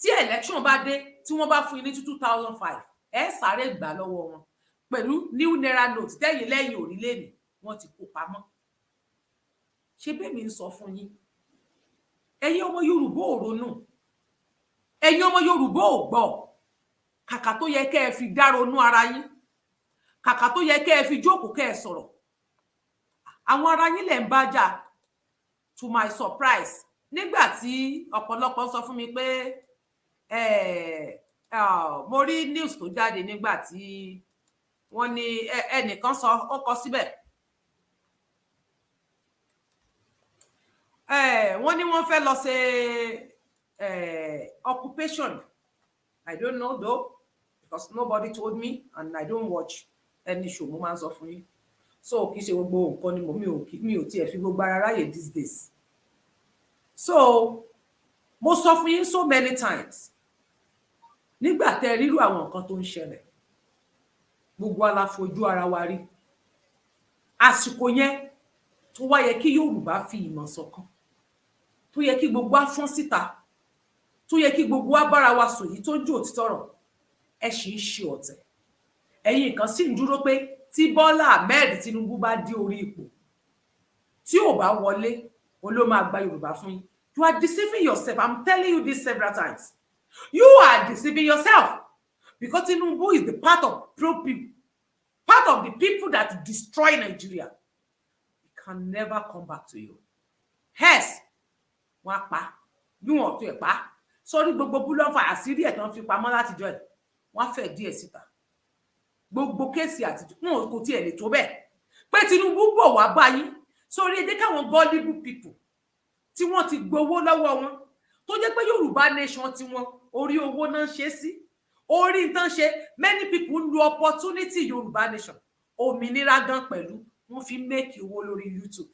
Tí election bá dé, tí wọ́n bá fún yín ní 2005, ẹ sáré gbà lọ́wọ́ wọn pẹ̀lú new naira note tẹ́yìn lẹ́yìn òrílẹ̀-èdè wọ́n ti kó pamọ́. Ṣé bẹ́ẹ̀ mi ń sọ fún yín, ẹ̀yin ọmọ Yorùbá ò ronú, ẹ̀yin ọmọ Yorùbá ò gbọ́. Kàkà tó yẹ kẹ́ ẹ fi dá ronú ara yín, kàkà tó yẹ kẹ́ ẹ fi jókòó kẹ́ ẹ sọ̀rọ̀, àwọn ara yín lẹ̀ ń bá jà. To my surprise, nígbà tí ọ̀pọ̀lọpọ̀ sọ fún mi pé mo rí news tó jáde nígbà tí wọ́n ní ẹnìkan sọ, ó kọ síbẹ̀, wọ́n ní wọ́n fẹ́ lọ ṣe occupation. I don't know though, because nobody told me and I don't watch any show. Mo máa ń sọ fún yín, so kì í ṣe gbogbo nǹkan ni mo mi ò tiẹ̀ fi gbogbo ara ráyè these days. So mo sọ fún yín so many times, nígbà tẹ́ rírú àwọn nǹkan tó ń ṣẹlẹ̀, gbogbo wa la fojú ara wa rí. Àsìkò yẹn tó wá yẹ kí Yorùbá fi ìmọ̀ ṣọ̀kan, tó yẹ kí gbogbo wa fọ́n síta, tó yẹ kí gbogbo wa bára wa sọ yìí tó jù òtítọ́ ọ̀rọ̀, ẹ sì ń ṣe ọ̀tẹ̀. Ẹ̀yin kan sì ń dúró pé tí Bọ́lá Ahmed Tinubu bá dé orí ipò, tí ò bá wọlé, òun ló máa gba Yorùbá fún yín. You are deceiving yourself. I'm telling you this several times, you are deceiving yourself, because Tinubu is the part of pro people, part of the people that destroy Nigeria. He can never come back to you. Yes, wọn á pa bí wọn ò tó ẹ pa sórí gbogbo búlọ́fà àṣírí ẹ̀ tán fi pamọ́ látijọ́ ẹ̀, wọ́n á fẹ́ díẹ̀ síta. Gbogbo case àtijọ́, wọn kò tiẹ̀ lè tó bẹ́ẹ̀ pé Tinubu bọ̀ wá báyìí sórí èdè káwọn gullible people tí wọ́n ti gbowó lọ́wọ́ wọn, tó jẹ́ pé Yorùbá Nation tiwọn, orí owó náà ṣe sí orí tán ṣe. Many people ń lo opportunity Yorùbá Nation, òmìnira gan pẹ̀lú wọ́n fi make owó lórí YouTube,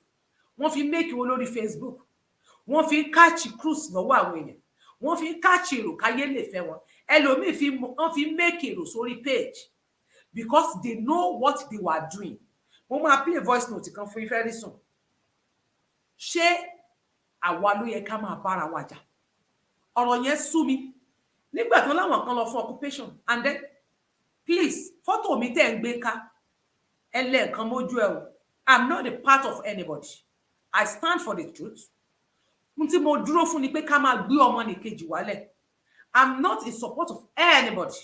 wọ́n fi make owó lórí Facebook, wọ́n fi catch cruise lọ́wọ́ àwọn èèyàn, wọ́n fi catch èrò káyé lè fẹ́ wọn. Ẹlòmíì fi wọ́n fi make èrò sórí page because they know what they were doing. Mo máa play voice note kan fún very soon. Ṣé àwa ló yẹ ká máa bára wa jà? Ọ̀rọ̀ yẹn sú mi nígbà tó láwọn kan lọ fún occupation. And then please, fọ́tò mi tẹ́ ń gbé ká, ẹ lẹ́ẹ̀kan mójú ẹ o. I'm not a part of anybody. I stand for the truth. N tí mo dúró fún ni pé ká máa gbé ọmọ nìkejì wálẹ̀. I'm not in support of anybody.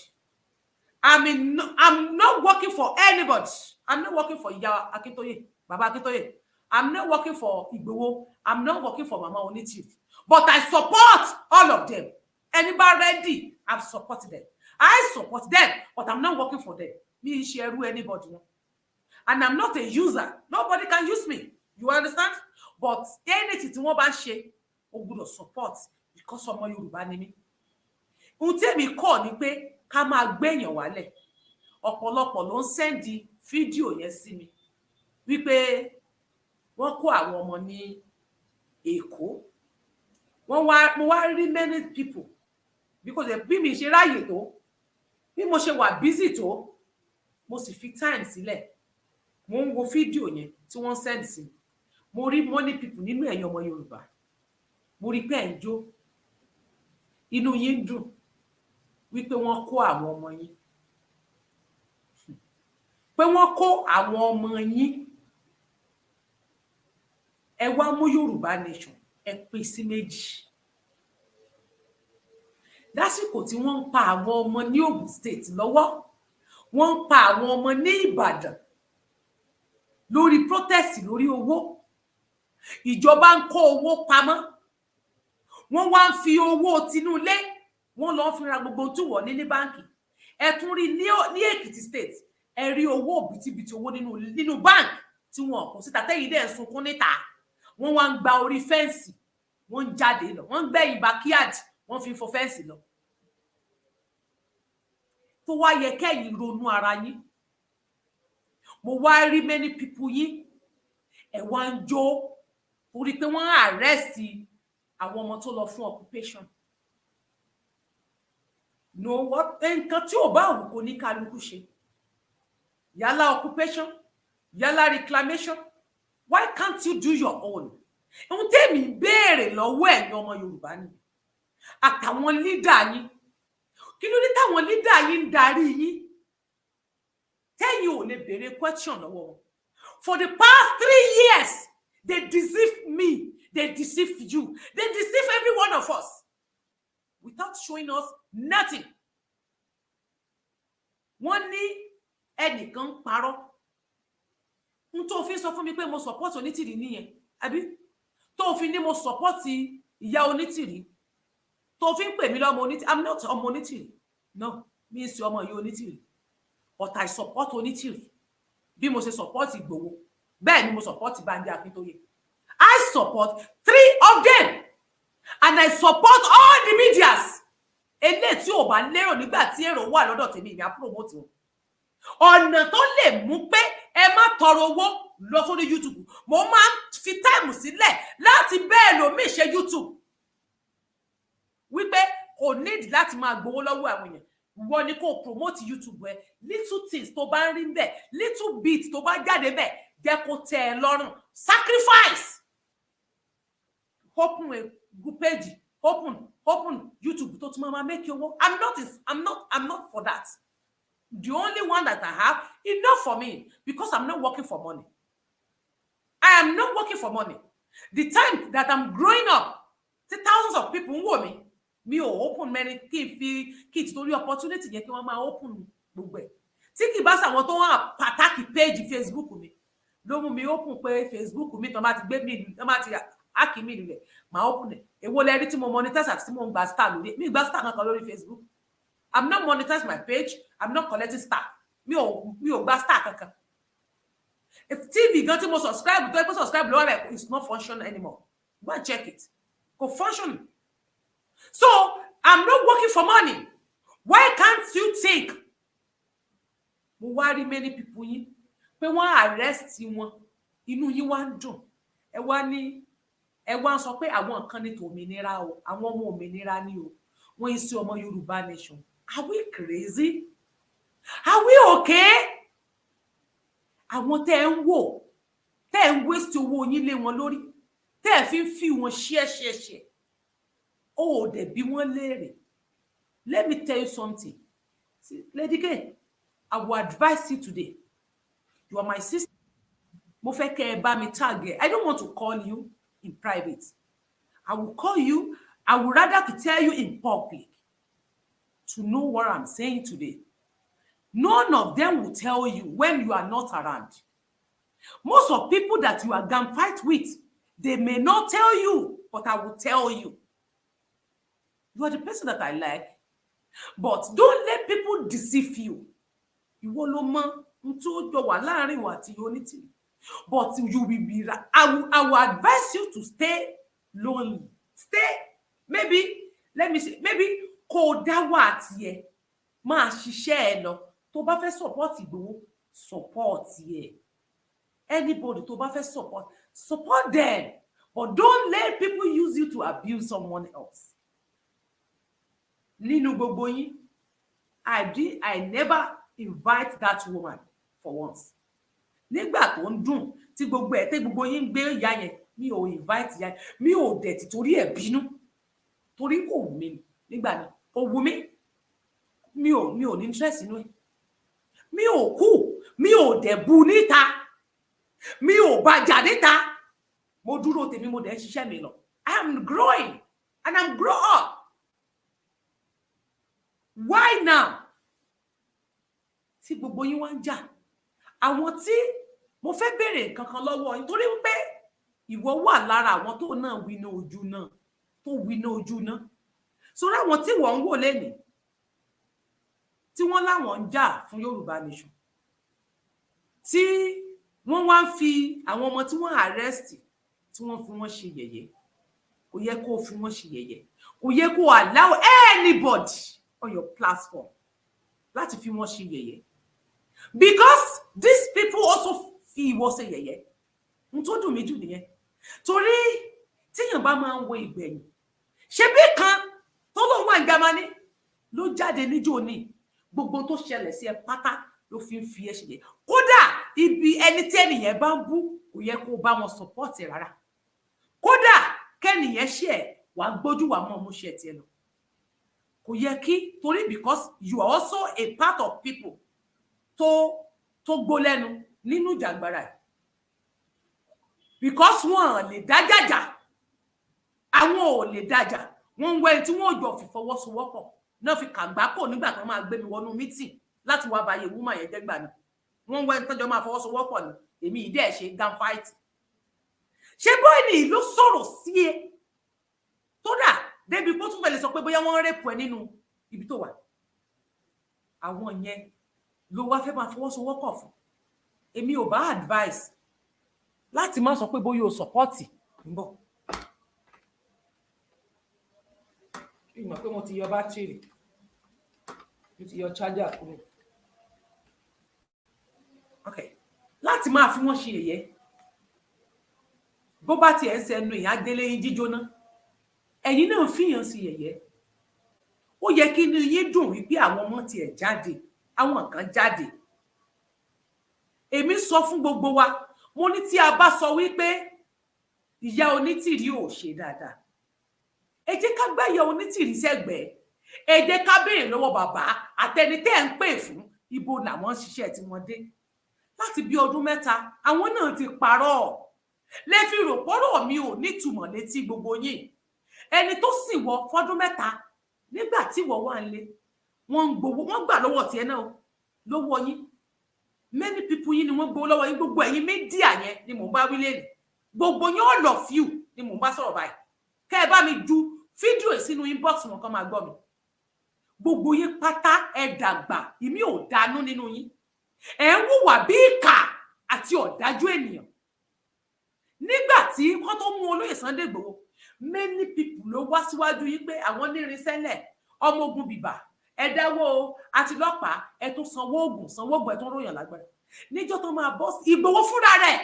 I'm not working for anybody. I'm not working for Ìyá Akíntóyè, Bàbá Akíntóyè. I'm not working for Ìgbòho. I'm not working for Mama Onitiri, but I support all of them. Ẹni bá ready, I support them. I support them, but I'm not working for them. Mi ì ṣe ẹrú anybody wọn, and I'm not a user. Nobody can use me, you understand? But anything tí wọ́n bá ń ṣe, o gbọ́dọ̀ support because ọmọ Yorùbá ni mí. Ohun tí èmi kọ́ ni pé ká máa gbéyàn wálẹ̀. Ọ̀pọ̀lọpọ̀ ló ń send fídíò yẹn sí mi wípé wọ́n kó àwọn ọmọ ní Èkó. Wọ́n wá, mo wá rí many people, because bí mi ṣe ráàyè tó, bí mo ṣe wà busy tó, mo sì fi time sílẹ̀, mo ń wo fídíò yẹn tí wọ́n send sí mi. Mo rí many people nínú ẹ̀yin ọmọ Yorùbá, mo rí pé ẹ̀ ń jó, inú yín ń dùn wípé wọ́n kó àwọn ọmọ yín, pé wọ́n kó àwọn ọmọ yín. Ẹ wá mú Yorùbá Nation, ẹ pín sí méjì lásìkò tí wọ́n ń pa àwọn ọmọ ní Ogun State lọ́wọ́, wọ́n ń pa àwọn ọmọ ní Ìbàdàn lórí protest, lórí owó. Ìjọba ń kó owó pamọ́, wọ́n wá ń fi owó tinúlé wọ́n lọ fi ra gbogbo tí wọ́n ní ní báǹkì. Ẹ tún rí ní Èkìtì State, ẹ rí owó bìtìbìtì owó nínú báǹkì tí wọn kò síta. Tẹ́yìn dẹ̀ ń sunkún níta, wọ́n wá ń gba orí fence, wọ́n ń jáde lọ, wọ́n ń gbẹ̀yìn backyard, wọ́n fi ń fọ fence lọ. Tó wá yẹ kẹ́yìn ronú ara yín, mo wá rí many people yín, ẹ wá ń jó torí pé wọ́n arrest àwọn ọmọ tó lọ fún occupation. No, what, nǹkan tí ò bá wù kó ní kálukú ṣe, yálà occupation, yálà reclamation, why can't you do your own? Ohun tèmi ń béèrè lọ́wọ́ ẹ̀yin ọmọ Yorùbá ni Àtàwọn leader yín, kí ló dé táwọn leader yín ń darí yín, tẹ́yìn ò lè béèrè question lọ́wọ́ wọn? For the past 3 years, they deceive me, they deceive you, they deceive every one of us without showing us nothing. Wọ́n ní ẹnìkan ń parọ́. N tó fi sọ fún mi pé mo support Onítìrí nìyẹn, àbí tó fi ní mo support ìyá Onítìrí, tó fi ń pè mí lọ́mọ Onítìrí? I'm not ọmọ Onítìrí. No, mi ń ṣe ọmọ ìyá Onítìrí, but I support Onítìrí. Bí mo ṣe support Ìgbòho, bẹ́ẹ̀ ni mo support Banji Akíntóyè. I support three of them and I support all the medias. Eléyìí tí ò bá lérò nígbà tí èrò wà lọ́dọ̀ tèmi, ìyá promote wọn. Ọ̀nà tó lè mú pé ẹ má tọrọ owó lọ sórí YouTube, mo máa ń fi time sílẹ̀ láti bẹ́ẹ̀ lòmíì ṣe YouTube, wípé kò nídìí láti máa gbowó lọ́wọ́ àwọn èèyàn. Ìwọ ni kò promote YouTube ẹ. Little things tó bá ń rí bẹ́ẹ̀, little bit tó bá jáde bẹ́ẹ̀, jẹ́ kó tẹ́ ẹ lọ́rùn. Sacrifice, open a good page, open YouTube tó tún máa make owó. I'm not for that. The only one that I have enough for me, because I'm not working for money. I am not working for money. The time that I'm growing up, the thousands of people ń wò mí, mi ò open many kí n fi kí n ti torí opportunity yẹn kí wọ́n máa open gbogbo ẹ̀. Tí kì í bá sàwọn tó wọ́n pàtàkì page Facebook mi ló mú mi open pé Facebook mi tán bá ti gbé mi, tán bá ti hack mi nílẹ̀, màá open ẹ̀. Èwo lẹ rí tí mo monetize àti tí mo ń gba star lórí mi? Gba star kankan lórí Facebook. I'm not monetize my page. I'm not collecting star. Mi ò gba star kankan. If TV gan tí mo subscribe, tó yẹ kó subscribe lọ́wọ́ rẹ̀, it's not function anymore. Go and check it, kò function. So I'm not working for money. Why can't you think? Mo wá rí many people yín pé wọ́n arrest wọn, inú yín wá ń dùn. Ẹ wá ní, ẹ wá ń sọ pé àwọn nǹkan ní tòmìnira o, àwọn ọmọ òmìnira ni o, wọ́n yìí sí ọmọ Yorùbá nation. Are we crazy? Are we okay? Àwọn tẹ́ ẹ ń wò, tẹ́ ẹ ń waste owó yín lé wọn lórí, tẹ́ ẹ fi ń fi wọn ṣẹ́ṣẹ́ṣẹ́, ó ò dẹ̀ bí wọ́n léèrè. Let me tell you something. See, Lady K, I will advise you today. You are my sister. Mo fẹ́ kẹ́ ẹ bá mi tag ẹ. I don't want to call you in private. I will call you, I would rather to tell you in public to know what I'm saying today. None of them will tell you when you are not around. Most of people that you are gunfight with, they may not tell you, but I will tell you. You are the person that I like, but don't let people deceive you. Ìwọ ló mọ n tó jọ wà láàrin ìwà àti Onítìrí, but you will be I will advise you to stay lonely. Stay, maybe, let me say, maybe kó o dá wà tiẹ̀, máa ṣiṣẹ́ ẹ lọ. Tó bá fẹ́ support Ìgbòho, support ẹ. Anybody tó bá fẹ́ support, support them, but don't let people use you to abuse someone else. Nínú gbogbo yín, I never invite that woman for once. Nígbà tó ń dùn, tí gbogbo ẹ̀, tí gbogbo yín ń gbé ìyá yẹn, mi ò invite ìyá yẹn. Mi ò dẹ̀ ti torí ẹ̀ bínú, torí kò wù mí nígbà náà, kò wù mí. Mi ò ní interest inú ẹ̀. Mi ò kú, mi ò dẹ̀ bu níta, mi ò bàjà níta. Mo dúró tèmi, mo dẹ̀ ń ṣiṣẹ́ mi lọ. I am growing and I'm grow up. Why now tí gbogbo yín wá ń jà? Àwọn tí mo fẹ́ béèrè nǹkan kan lọ́wọ́ yín, torí pé ìwọ wà lára àwọn tó náà winá ojú náà, tó winá ojú náà sórí àwọn tí wọ́n ń wò lénìí, tí wọ́n láwọn ń jà fún Yorùbá nation, tí wọ́n wá ń fi àwọn ọmọ tí wọ́n arrest, tí wọ́n fi wọ́n ṣe yẹ̀yẹ́. Kò yẹ kó fi wọ́n ṣe yẹ̀yẹ́. Kò yẹ kó allow anybody on your platform láti fi wọ́n ṣe yẹ̀yẹ́, because these people also fi ìwọ ṣe yẹ̀yẹ́. N tó dùn mí jù nìyẹn, torí tíyàn bá máa ń wo ìgbẹ̀yìn, ṣebí kan tó lóun wà ní Jámánì ló jáde níjó ní gbogbo tó ṣẹlẹ̀ sí ẹ pátá ló fi ń fi ẹ ṣe yẹ. Kódà ibi ẹni tí ẹnìyẹn bá ń bú, kò yẹ kó bá wọn support ẹ rárá. Kódà kẹ́nìyẹn ṣe ẹ, wàá gbójú wàá mọ̀ mú ṣe tiẹ̀ lọ. Kò yẹ kí, torí because you are also a part of people tó gbó lẹ́nu nínú ìjàgbara ẹ̀, because wọn lè dájàjà, àwọn ò lè dájà. Wọn ń wẹ tí wọn ò jọ fìfọwọ́sowọ́pọ̀ náà fi kàgbákò nígbà tó máa gbé mi wọnú meeting láti wá báyé woman yẹn jẹ́gbà náà. Wọ́n ń wẹ́ tọ́jọ́ máa fọwọ́sowọ́pọ̀ ni. Èmi ìdí ẹ̀ ṣe gan fight. Ṣé bọ́ọ̀lì ló sọ̀rọ̀ sí ẹ tó dà débi kó tún fẹ́ lè sọ pé bóyá wọ́n rape ẹ nínú ibi tó wà? Àwọn yẹn ló wá fẹ́ máa fọwọ́sowọ́pọ̀ fún. Èmi ò bá advice láti má sọ pé bóyá o support ń bọ̀. Ìmọ̀ pé mo ti yọ bátìrì, mo ti yọ charger kúrò. Okay, láti máa fi wọ́n ṣe yẹ̀yẹ́, bó bá tiẹ̀ ń sẹnu ìyá délé yín jíjóná, ẹ̀yin náà fìyàn sí yẹ̀yẹ́. Ó yẹ kí inú yín dùn wípé àwọn ọmọ tiẹ̀ jáde, àwọn kan jáde. Èmi sọ fún gbogbo wa, mo ní tí a bá sọ wípé ìyá Onítìrí ò ṣe dáadáa, ẹ jẹ́ ká gbá ìyá Onítìrí sẹ́gbẹ̀ẹ́. Ẹ jẹ́ ká béèrè lọ́wọ́ bàbá àtẹni tẹ́ ẹ̀ ń pè fún, ibo làwọn ń ṣiṣẹ́ tí wọ́n dé láti bí ọdún 3? Àwọn náà ti parọ́ lè fi rò pọ́rọ̀ mi ò nítumọ̀ létí gbogbo yín. Ẹni tó sì wọ fọ́dún 3 nígbà tí wọ́n wà ń lé, wọ́n ń gbowó, wọ́n gbà lọ́wọ́ tiẹ̀ náà, lọ́wọ́ yín. Many people yín ni wọ́n gbowó lọ́wọ́ yín. Gbogbo ẹ̀yin media yẹn ni mò ń bá wí lẹ́nu. Gbogbo yín, all of you ni mò ń bá sọ̀rọ̀ báyìí. Kẹ́ ẹ bá mi ju fídíò sínú inbox wọn kàn máa gbọ́ mi. Gbogbo yín pátá, ẹ dàgbà, ìmí ò dánú nínú yín. Ẹ ń hùwà bí ìkà àti ọ̀dájú ènìyàn. Nígbà tí wọ́n tó mú olóyè Sunday Igboho, many people ló wá síwájú yín pé àwọn nírinṣẹ́ lẹ̀, ọmọ ogun bìbà, ẹ dáwọ́ o àti lọ́pàá, ẹ tún sanwó oògùn, sanwó oògùn, ẹ tún ròyìn lágbára. Níjọ́ tó máa bọ́, Ìgbòho fúnra rẹ̀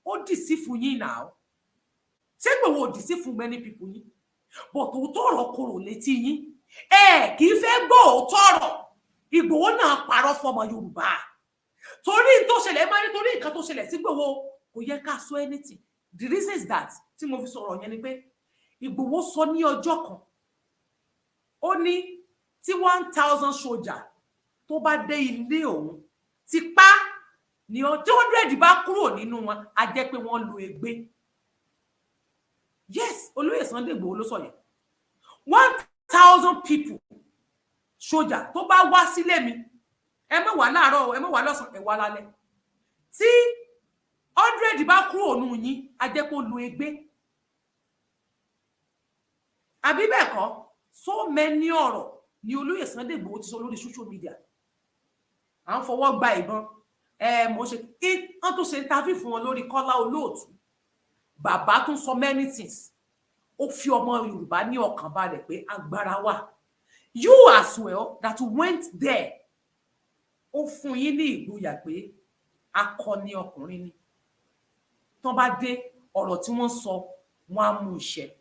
ó dì sí fún yín náà. Ṣé Ìgbòho ò dì sí fún many people yín? But òótọ́ ọ̀rọ̀ korò létí yín, ẹ kì í fẹ́ gbọ́ òótọ́ ọ̀rọ̀. Ìgbòho náà parọ́ fọmọ Yorùbá torí tó ṣẹlẹ̀ máa ní, torí nǹkan tó ṣẹlẹ̀ sí Ìgbòho, kò yẹ ká sọ anything. The reason is that tí mo fi sọ̀rọ̀ yẹn ni pé Ìgbòho sọ ní ọjọ́ kan, ó ní tí 1,000 soldier tó bá dé ilé òun, tipá ní tí 100 bá kúrò nínú wọn, á jẹ́ pé wọ́n lu ègbé. Yes, olóyè Sunday Igboho ló sọ yẹn. 1,000 people, soldier tó bá wá sílé mi, ẹ má wá láàárọ̀, ẹ má wá lọ́sàn, ẹ wá lálẹ́, tí 100 bá kúrò nù yín, á jẹ́ kó lu ègbé, àbí bẹ́ẹ̀ kọ́? So many ọ̀rọ̀ ni olóyè Sunday Igboho ti sọ lórí social media. À ń fọwọ́ gba ìbọn, ẹ mo ṣe, wọ́n tún ṣe interview fún wọn lórí Kọ́lá Olóòtú. Bàbá tún sọ many things. Ó fi ọmọ Yorùbá ní ọkàn balẹ̀ pé agbára wà. You as well that went there, ó fún yín ní ìgboyà pé akọni ọkùnrin ni. Tán bá dé, ọ̀rọ̀ tí wọ́n sọ, wọ́n á mú ìṣe.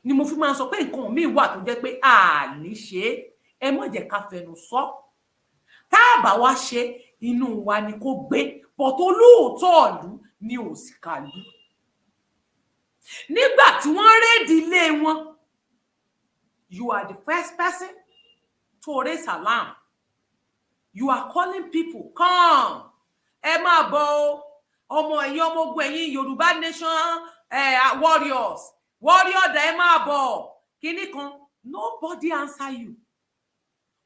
Ni mo fi máa ń sọ pé nǹkan míì wà tó jẹ́ pé a ní ṣe é, ẹ má jẹ́ ká fẹnu sọ. Tá a bá wá ṣe, inú wa ni kó gbé pọ̀tó. Lóòótọ́ ìlú ni ò sì kàlú. Nígbà tí wọ́n raid ilé wọn, you are the first person to raise alarm. You are calling people, "Come, ẹ máa bọ̀ o, ọmọ, ẹ̀yin ọmọ ogun, ẹ̀yin Yorùbá nation warriors, warrior dà, ẹ máa bọ̀." Kinní kan, nobody answer you.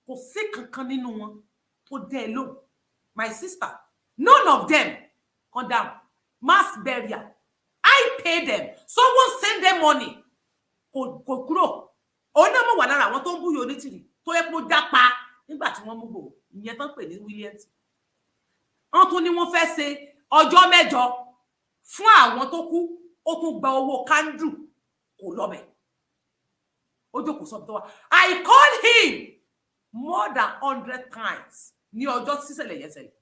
Kò sí kankan nínú wọn tó dẹ́ ẹ lóhùn. My sister, none of them come down. Mass burial, I pay them, someone send them money. Kò kúrò. Òun náà mọ̀ wà lára àwọn tó ń búyọ Onítìrì tó yẹ kó jápa nígbà tí wọ́n mú gbòò. Ìyẹn tán pè ní Williams. Wọ́n tún ní wọ́n fẹ́ ṣe ọjọ́ 8 fún àwọn tó kú. Ó tún gba owó candle, kò lọ́bẹ̀, ó jókòó sọ́bi tó wà. I called him more than 100 times ní ọjọ́ sísẹ̀lẹ̀ yẹn ṣẹlẹ̀.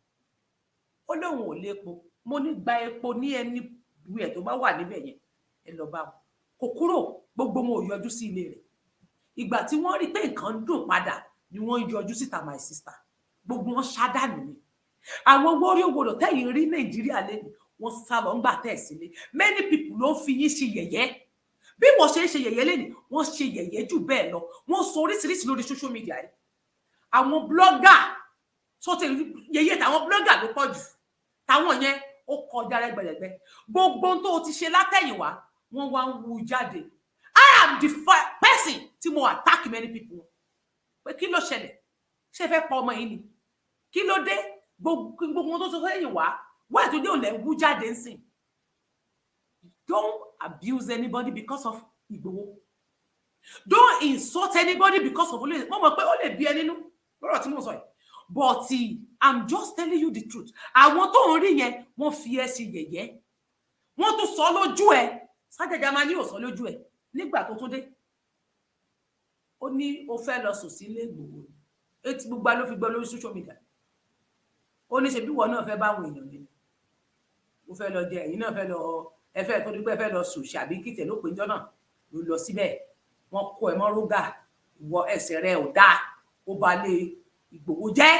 Ó lóun ò lépo. Mo ní gba epo ní ẹni wíẹ̀ tó bá wà níbẹ̀ yẹn, ẹ lọ bá wọn. Kò kúrò. Gbogbo wọn ò yọjú sí ilé rẹ̀. Ìgbà tí wọ́n rí pé nǹkan ń dùn padà ni wọ́n yọjú síta. My sister, gbogbo wọn ṣádànù ni. Àwọn warrior warrior tẹ́yìn rí Nàìjíríà lẹ́nu, wọ́n sá lọ ńgbà tẹ̀ sílé. Many people ló ń fi yín ṣe yẹ̀yẹ́. Bí wọ́n ṣe ń ṣe yẹ̀yẹ́ lẹ́nìí, wọ́n ṣe yẹ̀yẹ́ jù bẹ́ẹ̀ lọ. Wọ́n sọ oríṣiríṣi lórí social media yìí. Àwọn blogger tó ti yẹ̀yẹ́, tàwọn blogger ló pọ̀ jù. Táwọn yẹn, ó kọjá rẹ́gbẹ̀rẹ́gbẹ́. Gbogbo ohun tó o ti ṣe látẹ̀yìnwá, wọ́n wá ń wú jáde. I am the person tí mo attack many people pé kí ló ṣẹlẹ̀? Ṣé fẹ́ pa ọmọ yìí ni? Kí ló dé? Gbogbo ohun tó ti sẹ́yìn wá wáyé tó dé òun lẹ̀ ń wú jáde ń sìn. Don't abuse anybody because of Igboho. Don't insult anybody because of olóyè. Mo mọ̀ pé ó lè bí ẹ nínú lọ́rọ̀ tí mo sọ yìí, but I'm just telling you the truth. Àwọn tó ń rí yẹn, wọ́n fi ẹ́ ṣe yẹ̀yẹ́, wọ́n tún sọ lójú ẹ. Sájàjà máa ní ò sọ lójú ẹ nígbà tó tún dé, ó ní ó fẹ́ lọ sùn sílé Ìgbòho. Etí gbogbo ló fi gbọ́ lórí social media. Ó ní ṣe bí ìwọ náà fẹ́ báwọn èèyàn ní ó fẹ́ lọ jẹ, ẹ̀yin náà fẹ́ lọ, ẹ fẹ́ tó dípẹ́ fẹ́ lọ sùn ṣàbí kìtẹ̀ ló pé njọ́ náà ló lọ síbẹ̀. Wọ́n kó ẹ mọ́ rógà, ìwọ ẹsẹ̀ rẹ ò dáa, ó ba lé Ìgbòho jẹ́.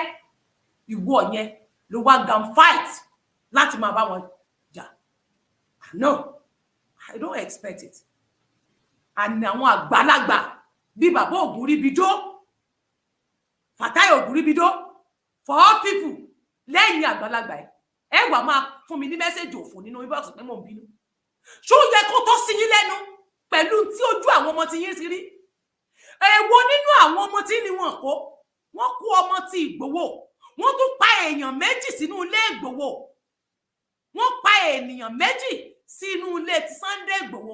Ìwọ yẹn ló wá gan fight láti máa bá wọn jà. No, I don't expect it. And àwọn àgbàlagbà bíi bàbá Ògúnríbidó, Fatai Ògúnríbidó, for all people, lẹ́yìn àgbàlagbà ẹ, ẹ wà máa fún mi ní message òfò nínú inbox pé mò ń bínú. Ṣó yẹ kó tó sí yín lẹ́nu pẹ̀lú tí ojú àwọn ọmọ tí yín ti rí? Èwo nínú àwọn ọmọ tí ni wọn kó? Wọ́n kó ọmọ tí Ìgbòho, wọ́n tún pa èèyàn méjì sínú ilé Ìgbòho. Wọ́n pa ènìyàn méjì sínú ilé ti Sunday Ìgbòho.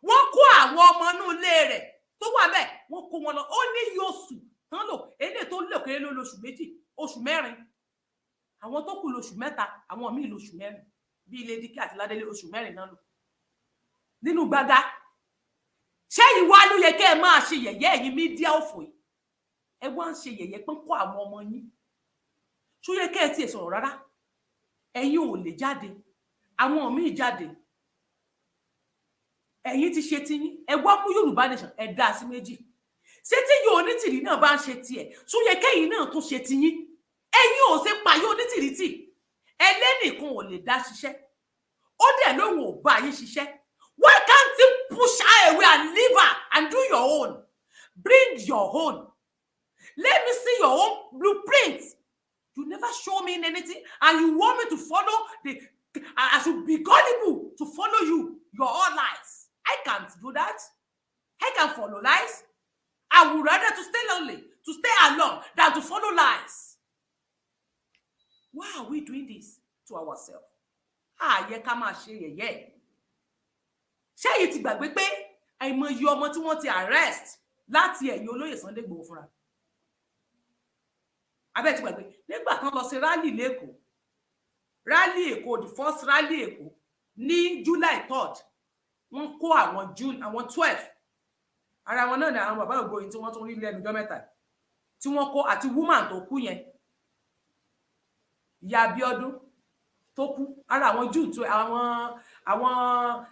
Wọ́n kó àwọn ọmọ inú ilé rẹ̀ tó wà bẹ́ẹ̀, wọ́n kó wọn lọ. Ó ní iye oṣù tán lò. Eléyìí tó lò kéré ló lóṣù 2, oṣù 4. Àwọn tó kù lóṣù 3, àwọn míì lóṣù 4, bíi Lady K àti Ládélé, oṣù 4 náà lò nínú gbàgà. Ṣé ìwà ló yẹ kẹ́ ẹ máa ṣe yẹ̀yẹ́? Ẹ̀yin media òfò yìí, ẹ wá ń ṣe yẹ̀yẹ́ pé ń kọ́ àwọn ọmọ yín. Ṣó yẹ kẹ́ ẹ tiẹ̀ sọ̀rọ̀ rárá? Ẹ̀yin ò lè jáde, àwọn míì jáde. Ẹ̀yin ti ṣe tiyín, ẹ wá mú Yorùbá Nation, ẹ dá sí méjì. Ṣé tí yóò onítìrí náà bá ń ṣe tiẹ̀, ṣó yẹ kẹ́yìn náà tún ṣe tiyín? Ẹ̀yin ò ṣe pààyàn onítìrí tì. Ẹlẹ́nìkan ò lè dá ṣiṣẹ́, ó dẹ̀ lóun ò bá yín ṣiṣẹ́. Why can't you push her away and leave her and do your own? Bring your own. Let me see your own blueprint. You never show me anything and you want me to follow the I should be gullible to follow you, your all lies. I can't do that. I can't follow lies. I would rather to stay lonely, to stay alone, than to follow lies. Why are we doing this to ourselves? Àyẹ ká máa ṣe yẹ̀yẹ́. Ṣé èyí ti gbàgbé pé àìmọye ọmọ tí wọ́n ti arrest láti ẹ̀yìn olóyè Sunday Igboho fúnra abẹ́ ti gbàgbé nígbà kan lọ sí rally l'Ékòó, rally Èkó, the first rally Èkó ní July 3rd, wọ́n kó àwọn June, àwọn 12. Ara wọn náà ni àwọn bàbá ògbóyin tí wọ́n tún rí lẹ́nu ọjọ́ mẹ́ta tí wọ́n kó, àti woman tó kú yẹn, ìyá Abíọ́dún tó kú. Ara àwọn June 12, àwọn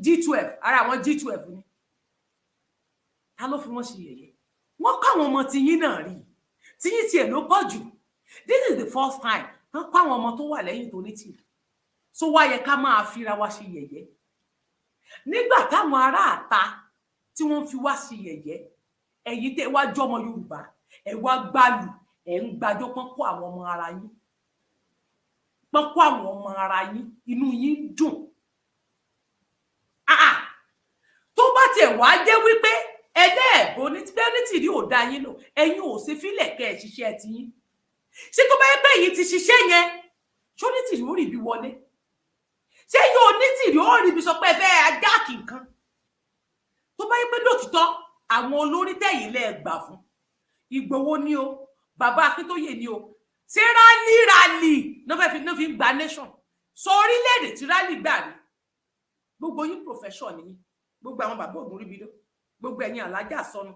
G12, ara àwọn G12 ni. Ta ló fi wọ́n ṣe yẹ̀yẹ́? Wọ́n kọ́ àwọn ọmọ tiyín náà rí. Tiyín tiẹ̀ ló pọ̀ jù. This is the first time wọ́n kọ́ àwọn ọmọ tó wà lẹ́yìn tó ní tìrì. So wá yẹ ká máa fira wa ṣe yẹ̀yẹ́ nígbà táwọn aráàta tí wọ́n fi wá ṣe yẹ̀yẹ́? Ẹ̀yin tẹ́ wá jọmọ Yorùbá, ẹ wá gbàlù, ẹ ń gbàjọ pọ́n kó àwọn ọmọ ara yín, pọ́n kó àwọn ọmọ ara yín, inú yín dùn. Ah, ah. Tó bá tiẹ̀ wá jẹ́ wípé ẹlẹ́ẹ̀bọ ní tìrí ò dá yín lò, ẹ̀yin ò ṣe fílẹ̀ kẹ́ ẹ̀ ṣiṣẹ́ tiyín. Ṣé tó bá yẹ pé èyí ti ṣiṣẹ́ yẹn, ṣó ní tìrí ó rí ibi wọlé? Ṣé yóò ní tìrí ó rí ibi sọ pé ẹ fẹ́ ajáàkì nǹkan? Tó bá yẹ pé lóòtítọ́ àwọn olórí tẹ̀yìn lẹ́ gbà fún, Ìgbòho ni o, bàbá Akíntóyè ni o, ṣé rally rally náà fẹ́ fi náà fi ń gba nation sọ? Orílẹ̀-èdè tí rally gbà rí, gbogbo yín professor nìyí, gbogbo àwọn bàbá ògùn ríbi dó, gbogbo ẹ̀yin alájà sọnù,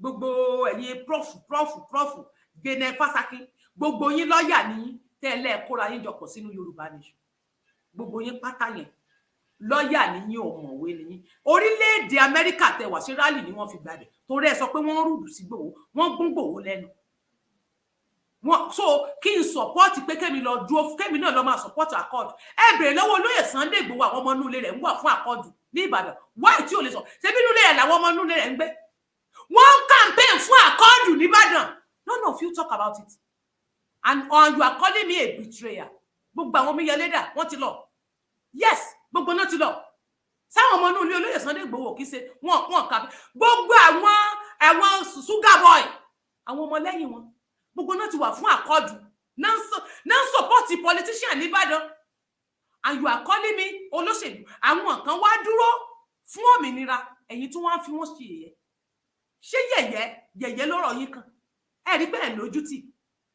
gbogbo ẹ̀yin prof, prof, prof gene fásakí, gbogbo yín lọ́ọ̀yà nìyí tẹ́lẹ̀ kóra yín jọpọ̀ sínú Yorùbá Nation. Gbogbo yín pátá yẹn, lọ́ọ̀yà nìyí, ọ̀mọ̀wé nìyí. Orílẹ̀-èdè Amẹ́ríkà tẹ wá sí, rally ni wọ́n fi gbàdẹ̀ torí ẹ sọ pé wọ́n rúdù sí Gbòho, wọ́n gún Gbòho lẹ́nu wọn. So kí n support pé kémi lọ dúró, kémi náà lọ máa support Accord. Ẹ bèrè lọ́wọ́ olóyè Sunday Igboho, àwọn ọmọ inú ilé rẹ̀ ń wà fún Accord. Ní Ìbàdàn, why tí ò lè sọ? Ṣebí inú ilé rẹ̀ làwọn ọmọ inú ilé rẹ̀ ń gbé? Wọ́n ń campaign fún Accord nìbàdàn. None of you talk about it, and you are calling me a betrayer. Gbogbo àwọn omíyalé dà? Wọ́n ti lọ. Yes, gbogbo náà ti lọ. Sáwọn ọmọ inú ilé olóyè Sunday Igboho, kì í ṣe wọn kà. Gbogbo àwọn sugar boy, àwọn ọmọlẹ́yìn wọn, gbogbo náà ti wà fún Accord náà, support politician nìbàdàn, and you are calling me olóṣèlú. Àwọn kan wá dúró fún òmìnira, ẹ̀yin tí wọ́n á fi wọ́n ṣe yẹ̀yẹ́. Ṣé yẹ̀yẹ́ yẹ̀yẹ́ lọ́rọ̀ yín kan? Ẹ rí bẹ́ẹ̀ lójú tì.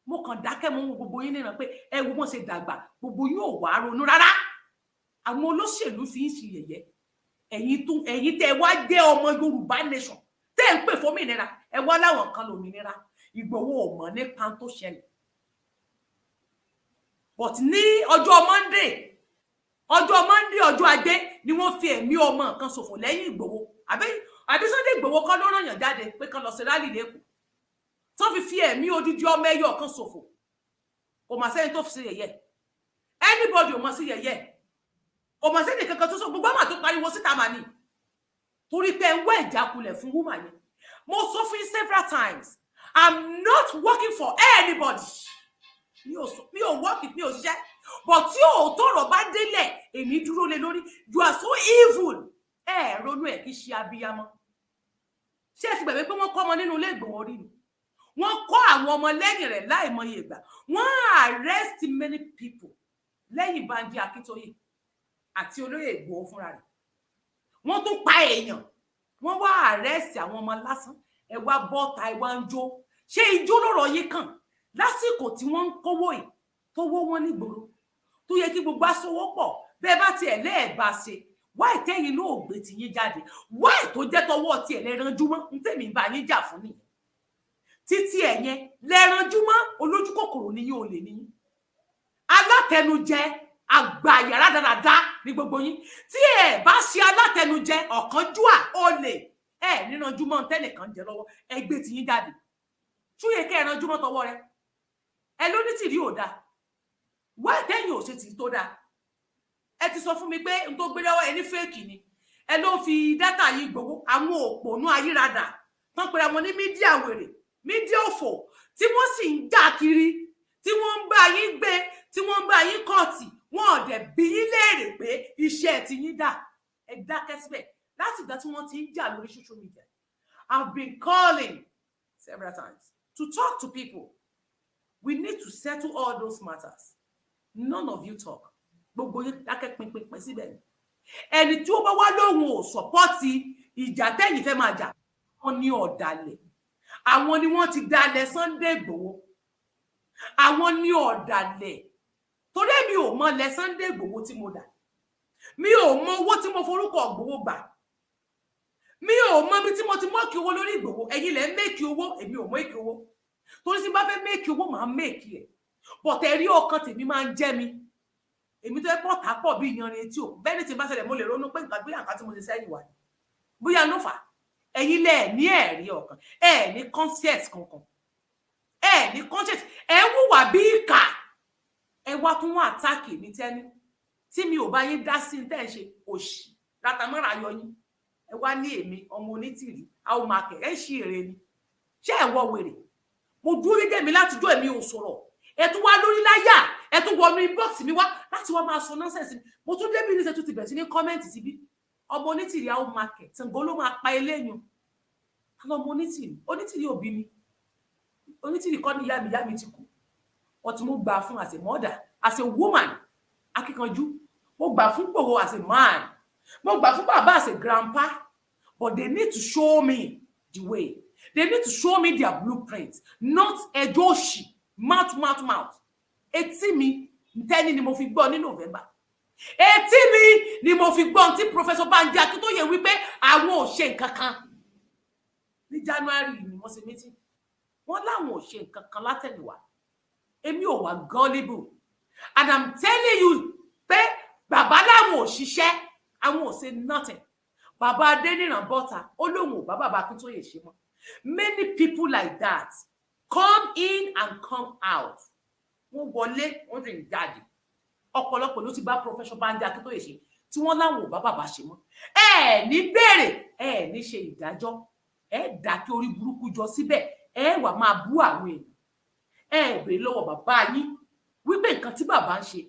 Mo kàn dákẹ́, mo ń wo gbogbo yín níran pé ẹ wo bọ́n ṣe dàgbà. Gbogbo yín ò wá ronú rárá. Àwọn olóṣèlú fi ń ṣe yẹ̀yẹ́. Ẹ̀yin tún, ẹ̀yin tẹ́ wá jẹ́ ọmọ Yorùbá nation, tẹ́ ń pè fómìnira, ẹ wá láwọn kan lòmìnira. Ìgbòho ò mọ̀ nípa tó ṣẹlẹ̀, but ní ọjọ́ Monday, ọjọ́ Monday, ọjọ́ Ajé ni wọ́n fi ẹ̀mí ọmọ kan ṣòfò lẹ́yìn Ìgbòho. Àbí Sunday Ìgbòho kọ́ ló ràn yàn jáde pé kán lọ sí rally lẹ́kọ̀ọ́ tó fi ẹ̀mí odidi ọmọ ẹyọ kan ṣòfò? Kò mà sẹ́ni tó fi ṣe yẹ̀yẹ́. Anybody ò mọ̀ sí yẹ̀yẹ́. Kò mà sẹ́ni kankan tó sọ. Gbogbo àmà tó pariwo síta mà ní torí pé ẹ ń wá ìjákulẹ̀ fún woman yẹn. Mo sọ fún yín several times, I'm not working for anybody. Mi ò work, mi ò ṣiṣẹ́, but tí òótọ́ ọ̀rọ̀ bá délẹ̀, èmi dúró lé lórí. You are so evil. Ẹ ronú ẹ kì í ṣe abiyamọ. Ṣé ẹ ti gbàgbé pé wọ́n kọ́ ọmọ nínú ilé Ìgbòho rí ni? Wọ́n kọ́ àwọn ọmọ lẹ́yìn rẹ̀ láìmọye ìgbà. Wọ́n arrest many people lẹ́yìn Banji Akíntóyè àti olóyè Ìgbòho fúnra rẹ̀. Wọ́n tún pa èèyàn, wọ́n wá arrest àwọn ọmọ lásán. Ẹ wá bọ́ta, ẹ wá ń jó. Ṣé ijó lọ́rọ̀ yìí kàn lásìkò tí wọ́n ń kówó yìí tó wó wọn nígboro, tó yẹ kí gbogbo aṣọwọ́ pọ̀? Bẹ́ẹ̀ bá tiẹ̀ lẹ́ẹ̀bá ṣe, wáì tẹ́yìn náà ò gbé tiyín jáde? Wáì tó jẹ́ tọwọ́ tiẹ̀ lẹ́ranjú mọ́? Ń tẹ̀mí bá yín jà fún nìyẹn. Títí ẹ̀ yẹn lẹ́ranjú mọ́. Olójú kòkòrò níyìn, ò lè níyìn, alátẹnujẹ, àgbà yàrá dáradára ní gbogbo yín. Tí ẹ bá ṣe alátẹnujẹ, ọ̀kánjúà, olè, ẹ níranjú mọ́ tẹ́nìkan jẹ lọ́wọ́. Ẹ gbé tiyín jáde. Túyẹ kẹ́ ẹ ranjú mọ́ tọwọ́ rẹ. Ẹ ló ní tìrí ò dáa. Wá tẹ́yìn ò ṣe tì tó dáa. Ẹ ti sọ fún mi pé n tó gbé lọ́wọ́ ẹ ní fake ni. Ẹ ló fi data yìí gbowó. Àwọn òpònú ayírádà tán pera wọn ní media wèrè, media òfò, tí wọ́n sì ń jà kiri, tí wọ́n ń bá yín gbé, tí wọ́n ń bá yín kọ́ọ̀tì, wọn ò dẹ̀ bí yín léèrè pé iṣẹ́ ti yín dà. Ẹ dákẹ́ síbẹ̀ láti ìgbà tí wọ́n ti ń jà lórí social media. I've been calling several times to talk to people. We need to settle all those matters. None of you talk. Gbogbo yín dákẹ́ pinpin síbẹ̀ ni. Ẹni tí ó bá wá lóhùn ò support ìjà tẹ́yìn fẹ́ máa jà, wọ́n ní ọ̀dàlẹ̀. Àwọn ni wọ́n ti dalẹ̀ Sunday Igboho. Àwọn ní ọ̀dàlẹ̀, torí èmi ò mọ lẹ Sunday Igboho tí mo dà. Mi ò mọ owó tí mo forúkọ Ìgbòho gbà. Mi ò mọ ibi tí mo ti make owó lórí Ìgbòho. Ẹ̀yin lẹ ń make owó, èmi ò make owó, torí tí n bá fẹ́ make owó, màá make ẹ̀. But ẹ̀rí ọkàn tèmi máa ń jẹ́ mi. Èmi tó yẹ pọ̀ tá pọ̀ bí iyanrìn etí òkun bẹ́ẹ̀ ni, tí n bá ṣẹlẹ̀, mo lè ronú pé nǹkan, bóyá nǹkan tí mo ṣe sẹ́yìn wà ní, bóyá ló fà á. Ẹ̀yin lẹ ní ẹ̀rí ọkàn, ẹ̀ ní conscience kankan, ẹ̀ ní conscience, ẹ̀ ń hùwà bí ìkà. Ẹ wá tún wá attack mi tẹ́ni tí mi ò bá yín dá sí tẹ́ ẹ ṣe òṣì rátamọ́ra yọ yín. Ẹ wá ní èmi ọmọ onítìrí àwọn máa kẹ̀ ẹ́ ń ṣí èrè ni. Ṣé ẹ̀ wọ wèrè? Mo dúró dédé mi láti jọ, èmi ò sọ̀rọ̀. Ẹ tún wá lórí láyà, ẹ tún wọnú inbox mi wá láti wá máa sọ nonsense. Mo tún débi ní ṣe tún ti bẹ̀rẹ̀ sí ní comment síbí. Ọmọ onítìrí àwọn máa kẹ̀ Ṣàngó ló máa pa eléyìn. Ọmọ onítìrí, onítìrí òbí mi, onítìrí kọ́ ní ìyá mi. Ìyá mi ti kú. Wọ́n ti mú gbà fún as a mother, as a woman akíkanjú. Mo gbà fún Ìgbòho as a man. Mo gbà fún bàbá as a grandpa. But they need to show me the way. They need to show me their blueprint, not ẹjọ́ òṣì, mouth, mouth, mouth. Etí mi ntẹ́ni ni mo fi gbọ́ ní November. Etí mi ni mo fi gbọ́ tí Professor Banji Akíntóyè wípé àwọn ò ṣe nǹkan kan ní January ni wọ́n ṣe meeting. Wọ́n láwọn ò ṣe nǹkan kan látẹ̀yìnwá. Èmi ò wá gullible, and I'm telling you pé bàbá láwọn ò ṣiṣẹ́, àwọn ò ṣe nothing. Bàbá Adéníran bọ́ta, ó lóun ò bá bàbá Akíntóyè ṣe mọ́. Many people like that come in and come out. Wọ́n wọlé, wọ́n sì ń jáde. Ọ̀pọ̀lọpọ̀ ló ti bá Professor Banji Akíntóyè ṣe. Tí wọ́n láwọn ò bá bàbá ṣe mọ́, ẹ ní béèrè, ẹ ní ṣe ìdájọ́, ẹ dákẹ́ orí burúkú jọ síbẹ̀, ẹ wà máa bú àwọn èèyàn. Ẹ béèrè lọ́wọ́ bàbá yín wípé nǹkan tí bàbá ń ṣe,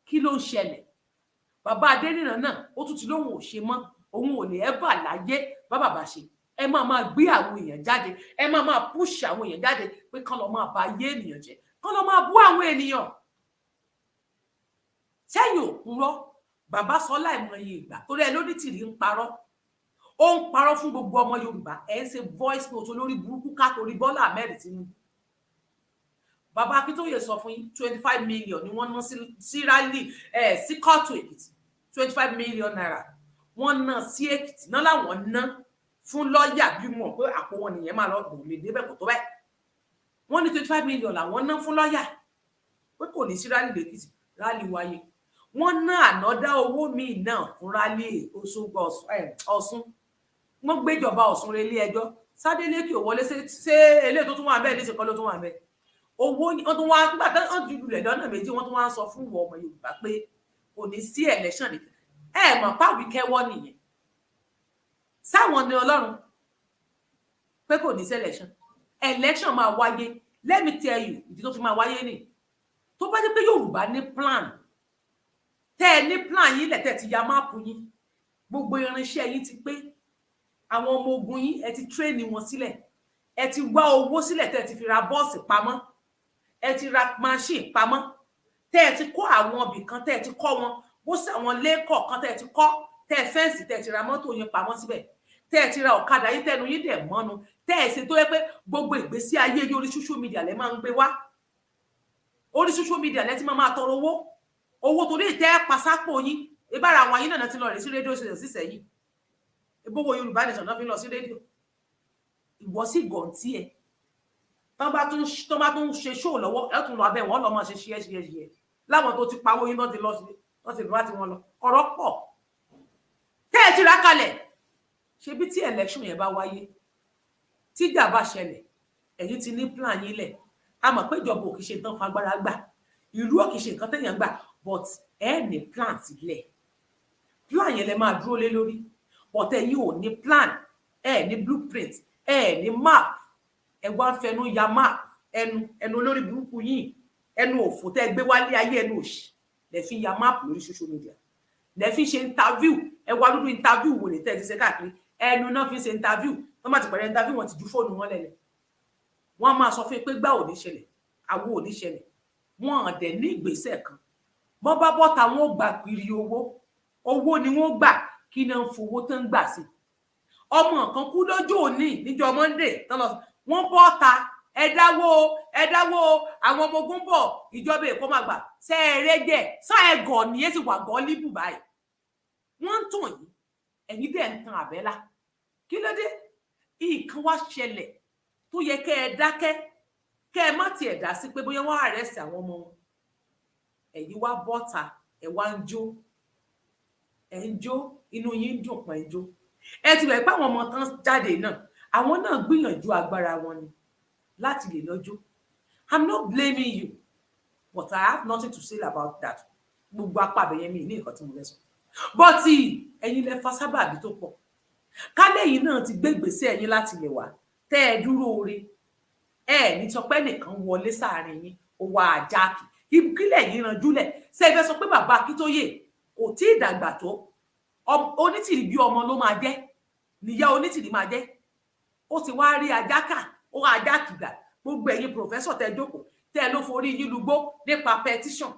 kí ló ń ṣẹlẹ̀? Bàbá Adéníran náà, ó tún ti lóun ò ṣe mọ́, òun ò lè ẹ́bà láyé bá bàbá ṣe. Ẹ máa máa gbé àwọn èèyàn jáde, ẹ máa máa push àwọn èèyàn jáde pé kán lọ máa ba ayé ènìyàn jẹ́, kán lọ máa bú àwọn ènìyàn. Sẹ́yìn ò purọ́, bàbá sọ láìmọye ìgbà torí ẹ lóní tìrí ń parọ́, ó ń parọ́ fún gbogbo ọmọ Yorùbá. Ẹ ń ṣe voice note olórí burúkú ká torí Bọ́lá Ahmed Tinubu. Bàbá Akíntóyè sọ fún yín, 25 million ni wọ́n ná sí rally ẹ sí kóòtù Èkìtì. ₦25 million wọ́n ná sí Èkìtì náà làwọn ná fún lọ́ọ̀yà, bí wọn pé àpò wọn nìyẹn máa lọ lè débẹ̀ kò tó bẹ́ẹ̀. Wọ́n ní 25 million làwọn ná fún lọ́ọ̀yà pé kò ní sí rally lẹ́kìtì. Rally wáyé. Wọ́n ná ànádá owó míì náà fún rally Òṣogbo, Ọ̀ṣun. Wọ́n gbéjọba Ọ̀ṣun relé ẹjọ́. Sádélékè ò wọlé. Ṣé eléyìí tó tún wà bẹ́ẹ̀ níṣẹ́ kọ́ ló tún wà bẹ́ẹ̀? Owó wọ́n tún wá nígbà tí wọ́n ti lulẹ̀ lọ́nà méjì. Wọ́n tún wá ń sọ fún ìwọ ọmọ Yorùbá pé kò ní sí election nìkan. Ẹ mọ̀ páwí kẹ́wọ́ nìyẹn sáwọn ní Ọlọ́run pé kò ní sí election. Election máa wáyé. Let me tell you ìdí tó fi máa wáyé nì. Tó bá jẹ́ pé Yorùbá ní plan, tẹ́ ẹ ní plan yín lẹ̀, tẹ́ ẹ ti ya map yín, gbogbo irinṣẹ́ yín ti pé, àwọn ọmọ ogun yín, ẹ ti train wọn sílẹ̀, ẹ ti wá owó sílẹ̀, tẹ́ ẹ ti fi ra bọ́ọ̀sì pamọ́, ẹ ti ra machine pamọ́, tẹ́ ẹ ti kó àwọn ibì kan, tẹ́ ẹ ti kọ́ wọn bó sí àwọn ilé kọ̀ọ̀kan tẹ́ ẹ ti kọ́, tẹ́ ẹ fence, tẹ́ ẹ ti ra mọ́tò yín pamọ́ síbẹ̀, tẹ́ ẹ ti ra ọ̀kadà yín, tẹ́nu yín dẹ̀ mọ́nu, tẹ́ ẹ ṣe tó yẹ pé gbogbo ìgbésí ayé yín, orí social media lẹ máa ń gbé wá, orí social media lẹ ti máa máa tọrọ owó, owó torí ìtẹ́ pasápò yín. Ìbára àwọn ayé náà ti lọ rè sí rédíò ṣẹlẹ̀ sísẹ̀yìn ìbówó Yorùbá Nation náà fi lọ sí rédíò. Ìwọ sì gọ̀ǹtì ẹ̀ tán bá tún ṣe ṣóò lọ́wọ́, ẹ̀ tún lọ abẹ́ wọn lọ́ máa ṣe ṣíẹ́ ṣíẹ́ ṣíẹ́ láwọn tó ti pawó yín náà ti lọ sí, wọ́n ti bá ti wọn lọ. Ọ̀rọ̀ pọ̀ tẹ́ ẹ ti rà kalẹ̀. Ṣebí tí election yẹn bá wáyé, tíjà bá ṣẹlẹ̀, ẹ̀yin ti ní plan yín lẹ̀. A mọ̀ pé ìjọba ò kì í ṣe tán fagbára gbà, ìlú ò kì í ṣe nǹkan téèyàn gbà, but ẹ ní plan sílẹ̀. Plan yẹn lẹ máa dúró lé lórí, but ẹ̀yin ò ní plan, ẹ ní blueprint, ẹ ní map. Ẹ wá ń fẹnu ya map, ẹnu ẹnu olórí burúkú yìí, ẹnu òfò tẹ́ gbé wálé ayé, ẹnu òṣì lẹ fi ya map lórí social media, lẹ fi ṣe interview. Ẹ wá dúdú interview wò lè tẹ́ ẹ ti ṣe káàkiri. Ẹnu náà fi ṣe interview. Wọ́n bá ti pẹ̀lẹ́ interview, wọ́n ti ju fóònù wọn lẹ́lẹ̀. Wọ́n máa sọ fún yín pé gbá ò ní ṣẹlẹ̀, àwo ò ní ṣẹlẹ̀. Wọ́n dẹ̀ ní ìgbésẹ̀ kan. Bọ́n bá bọ́ta, wọn ò gbà kiri owó, owó ni wọ́n gbà. Kí náà ń fowó tán gbà sí? Ọmọ kan kú lọ́jọ́ òní níjọ́ Monday tán lọ, wọ́n bọ́ta, ẹ dáwó, ẹ dáwó, àwọn ọmọ ogun bọ̀, ìjọba Èkó máa gbà. Ṣe é rẹjẹ sọ ẹ gọ̀ nìyẹn sì wà gọ́ líbù báyìí. Wọ́n ń tàn yín, ẹ̀yin dẹ̀ ń tan àbẹ́là. Kí ló dé? Nǹkan wá ṣẹlẹ̀ tó yẹ kẹ́ ẹ dákẹ́, kẹ́ ẹ má tiẹ̀ dá sí pé bóyá wọ́n arrest àwọn ọmọ wọn. Ẹ̀yin wá bọ́ta, ẹ wá ń jó, ẹ ń jó, inú yín ń dùn pọ̀, ẹ ń jó. Ẹ ti rẹ̀ pé àwọn ọmọ tán jáde náà, àwọn náà gbìyànjú agbára wọn ni láti lè lọ́jọ́. I'm not blaming you, but I have nothing to say about that. Gbogbo apá abẹyẹn, mi ní nǹkan tí mo fẹ́ sọ, but ẹ̀yin lẹ fa sábàbí tó pọ̀. Kálẹ̀ yìí náà ti gbé ìgbésẹ̀ ẹ̀yin láti lè wá tẹ́ ẹ dúró ore, ẹ ní sọ pé nìkan wọlé sáàrin yín, ó wá àjákì kílẹ̀ yìí ranjúlẹ̀. Ṣé ẹ fẹ́ sọ pé bàbá Akíntóyè kò tí ì dàgbà tó? Onítìrí bí ọmọ ló máa jẹ́, níyà Onítìrí máa jẹ́. Ó ti wá rí ajáka, ó wá ajákì gbà. Gbogbo ẹ̀yin professor tẹ́ jókòó, tẹ́ ló forí yín lugbó nípa petition,